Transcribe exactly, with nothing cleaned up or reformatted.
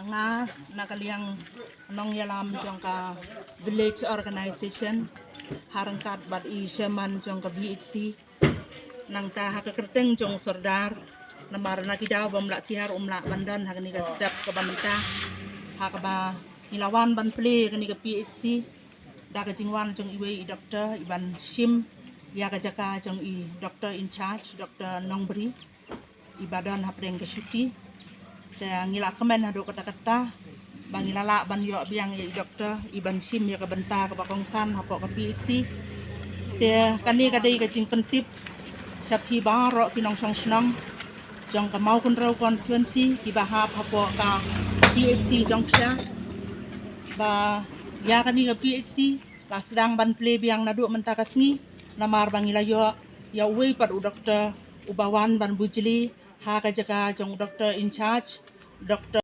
Nga na ka liang nongïalam jong ka village organization ha ryngkat bad i chairman jong ka VHC, nangta ha ka kyrteng jong Sordar, namar na ki daw bym lah tiar ym lah ban don ha kane ka step kaba mynta, ha kaba ngi la wan ban plie kane ka VHC da ka jingwan jong iwei i doktor i ban shim ïa ka jaka jong i doktor in charge, Doktor Nongbri, i ba don hapdeng ka shuti. Te ngi la kmen haduh katta katta ba ngi la lah ban ïoh biang ïa i doktor i ban shim ïa ka bynta kaba kongsan hapoh ka VHC. Te kane ka dei ka jingpyntip sha phi baroh ki nongshong shnong jong ka Mawkynrew constituency kiba hap hapoh ka VHC jong Ksha, ba ïa kane ka VHC la sdang ban plie biang naduh mynta ka sngi, namar ba ngi la ïoh ïa uwei pat u doktor uba wan ban bujli ha ka jaka jong doktor in charge, Doktor